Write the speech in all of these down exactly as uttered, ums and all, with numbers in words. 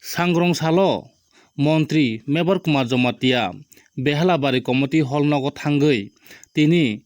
Sangrong salo montri Mebar Kumar Jamatia Behalabari Community Hall nogo thangwi tini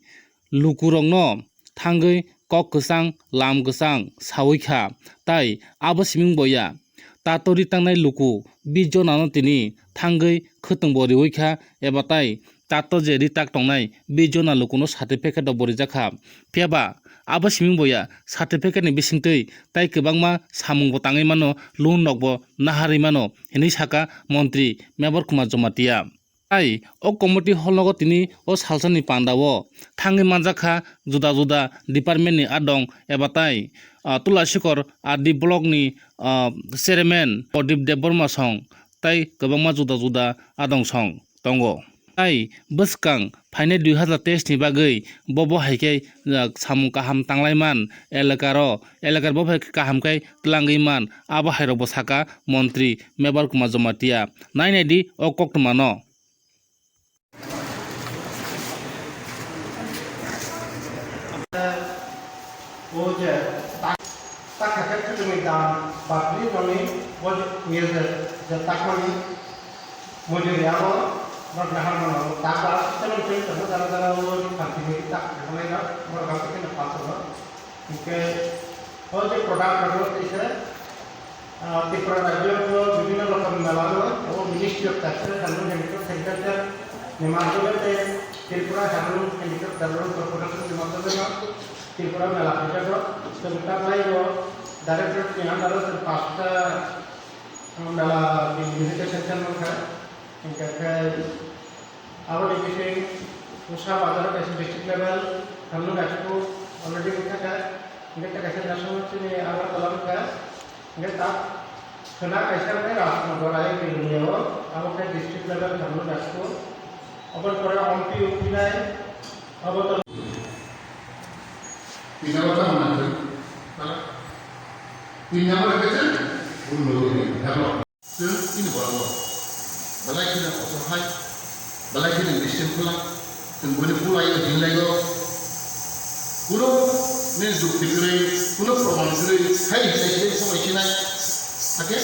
lukurokno thangwi kok kwchang lam kwchang sawi kha, tai abo siming boya tato ri tangnai luku bis jonano tini thangwi khwtwngbo riwi kha eba tai tato je ri tak tongnai bis jona lukuno certificate rokbo rijak kha. Phiya ba abo siming boya certificate ni bisingtwi tai kwbangma samungbo tangwi mano, loan rokbo naharwi mano hinwi saka montri Mebar Kumar Jamatia. Tai o community hall nogo tini o salsani panda o thangwi manjak kha juda juda department ni adong eba tai, ah, Tulasikor R D block ni, ah, chairman Pradip Debbarma song tai kwbangma juda juda adong song tongo. Tai bwskang phainai dui hazar teis ni bagwi bo bo hai khe, ah, samung kaham tanglai man, elakaro, elakar bo hai khe kaham khe twlangwi man, abo hai rokbo saka montri Mebar Kumar Jamatia. Nai nai di o koktwma no. O je tak, tak khe khwtwmwi dam bapli roni bo je, je, je takmani mujuri abo rok nahar mano. Tak ba system tei tongo jara jara o je phaltini tak khe nai rok borok ang khe pass o. Hinkhe o je product rok tei se Ah, Tripura rajyo o bibhinno rokom mela no, o Ministry of Textile, Handloom, Handicraft, Agriculture ni madhyome tei Tripura Handloom, Handicraft, Development Corporation ni madhyome no Tripura mela khaijago. Chwng taklai o Directorate ni under o chwng pasta, ah, mela ni visitation khe mankha. Hinkhe khe aboni bising Pusa bazar kaisa district level Handloom Expo already wngkha khe, hinkhe kaisa national chini Agartala wngkha, hinkhe ta khwna kaisa wngkha Rajnagar ayang ni lwngyao, abo khe district level Handloom Expo. Aboni pore Ompi wngphinai, abo to. Pin number tamo nangkhe? Pin number khe se? Chwng chini borok no belai kheno kotor hai, belai kheno discipline phala, chwng buino bulai o hinlai o, kuno ni jukti kwrwi, kuno proman kwrwi, hai hinlai hinlai somai sinai, hakhe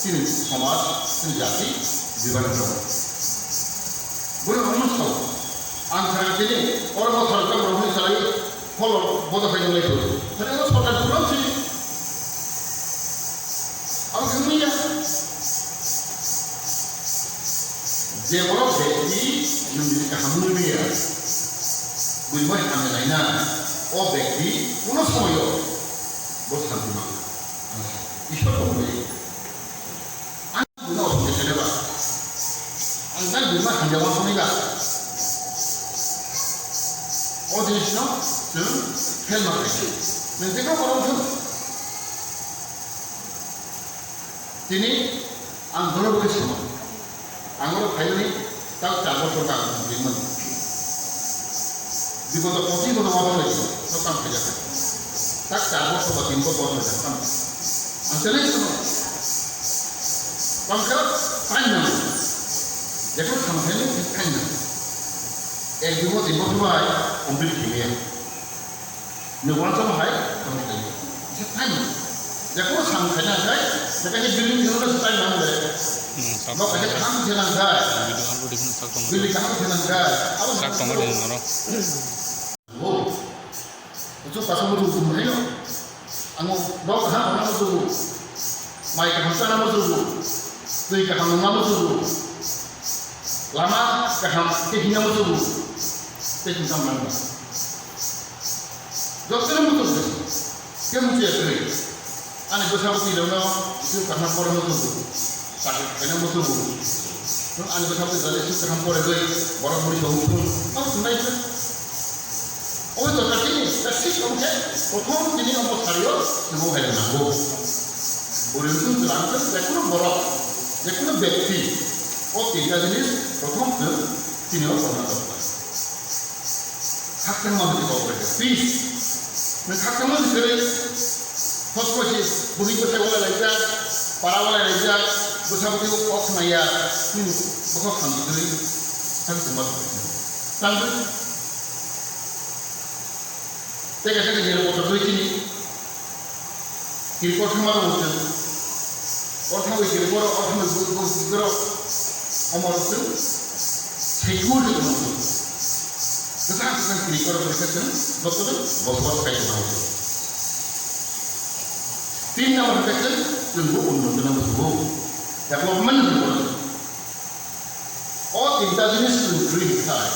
chini somaj, chini jati, jibani tongo. Buino omo sao, ang sakha tini oro mothor tamo rok hwnwi salai, Pholo bodo khai nang lai phuru. Hare o sorkar phuru si. Abo khe wngya. Je borok bekti nwng bini kaham wngya. Buini bai hamya laina. O bekti kuno somoyo bo santi mangya. Ishwar tongmani. Ang buino osom khe kene ba. Ang tak buima hamya wansuknai ba. O jinisno chwng khelma khe. Nwng tei kok korom thung. Tini ang bono bwkhe sama. Ang oro phaimani tak char bosor ka ang tongmani. Bigoto pochis bono wansuknai, no kam khaijak. Tak char bosor ba tin bosor wansuknai, kam. Ang challenge khainai. Tongkhe time nango. Jekno samkhaino time nango. Ek dui bosor, tin bosor bai complete khaimaya. Ni uansukma hai samkhaino. Kisa time nango. Jekno samkhaina hai, jekno building khaina time nango le. Hmm, nok kaisa kaham khaina hai. Video upload khaina sak tong. Building kaham khaina hai. Abo sak tong noro. Bo. Kuchuk kaisa muchung muchung hai no. Ang nok kaham kaham muchungo. Mai kaham chana muchungo. Twi kaham nungna muchungo. Lama kaham khe himna muchungo. Tei himna mangna. Jotono muchungo. Khe muchung ya kwrwi. Ani bwsa bwtwi rokno isuk kaham pore muchungo. Sakhe khaina muchungo. Nwng ani bwsa bwtwi rokno isuk kaham pore gwi borok bwrwi song thung. Tamo thungnai khe. Obo to khatini, ta thik wngkhe, prothom tini omo sario, omo hai nango. Bwrwi wngkhe chwla wngkhe, jekunu borok, jekunu bekti, o tinta jinis prothom chwng tini o korna dorkar. Khakchangma hwnwi kok bai kha, peace. Nwng khakchangma hwnwi kwrwi, Khosposi buhi bwsai walai laijak, para walai laijak, bwsa bwtwi o kok khna ya, nini bwkha khamjagwi sakhe tongma tangwi. Tei kaisa kaisa report rwgwi chini report thangma rwngthwng. Ortha bai kiri borok, ortha bai bu-, bu-, borok. Omo rok chwng sekur de tongma chwng. Kwchang kwchang kiri borok bai khe chwng joto de bosbos khai tongma chwng. Tin number khe chwng, chwng bo unnoti no bujigo. Development ni borok. O tinta jinis chwng kwrwi khai.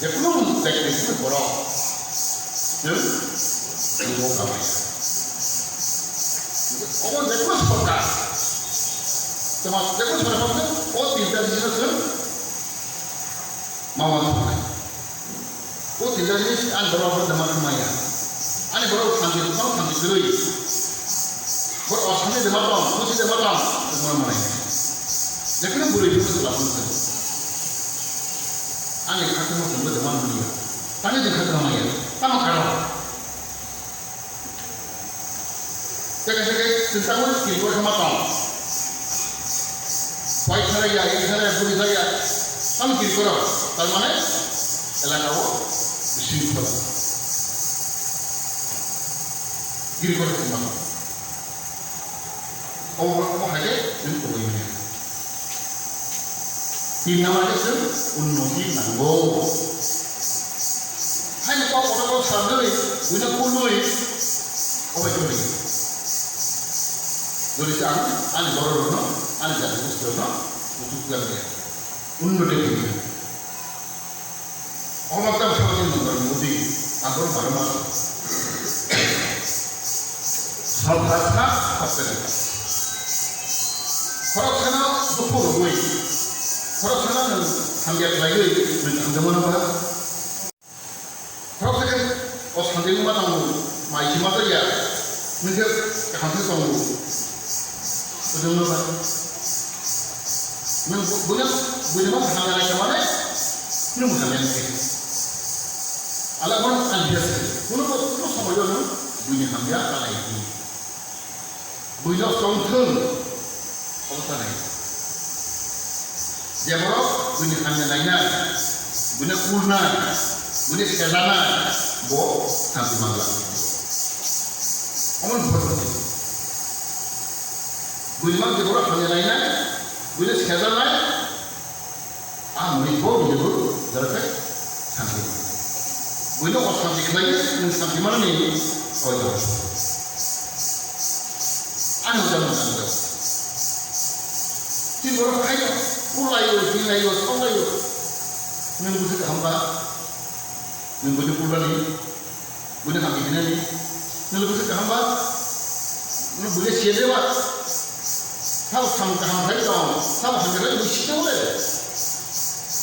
Jekunu practice ni borok. Chwng, chwng bo kamai. Omo jekunu sorkar. Tama jekunu sorkar o tinta jinis chwng mawa thumai. O tinta jinis ang borok bo dama thumai ya. Ani borok thanti tong thanti kwrwi. Borok o thanti dama tong, musi dama tong, tongma manai. Jekunu bwrwi bwrwi chwla phano chwng. Ani khatungma chwngbo dama manya. Tani je khatungma manya. Tamo karon. Teke teke chwng tamo kiri kor khe ma tong. Pai thara ya, ei thara ya, buri thara ya. Tamo kiri koro. Tar mane elaka o bising thola. Kiri kor khe ma tong. Obo, obo hai khe chwng kwrwi manya. Tin number khe chwng unnoti nango. Haino kok kotor kok salnwi, buino kulnwi, obo kwrwi. Jodi se ang ani borok rokno, ani jati gosti rokno muchuk khlai manya. Unnoti khlai manya. Omo tamo sakni nokbar mudi, aboro barma. Salsa sa hapsani. Khorok sana dukhu rogwi. Khorok sana nwng hamya khlaiwi nwng thangdamano ba. Khorok sakhe o sandi wngma tongo, mai sima tongya. Nwng khe kaham khe tongo. Ujungno ba. Nwng bu-, buino, buino ma hamya nai khe mane, nwng bo hamya nai khe. Ala bono ang biya se. Kuno bo, kuno somoy o nwng buini hamya ta nai di. Buino tong thung. Obo ta nai. Je borok buini hamya nainai, buino kulnai, buino sejanai, bo thanti mangla. Omo ni borok. Buini mang je borok hamya nainai, buino sejanai, a mui bo bini bo jara khe santi. Buino o santi khlai, nwng santi manani soi da. Ani udah macam itu. Tin borok khayo, kulai yo, hinlai yo, songlai yo. Nwng busi kaham ba? Nwng busi kulani? Buini hamya hinani, nwng busi kaham ba? Nwng buini siyade ba? Sabo samung kaham khai tong, sabo hamya khai busi tong le,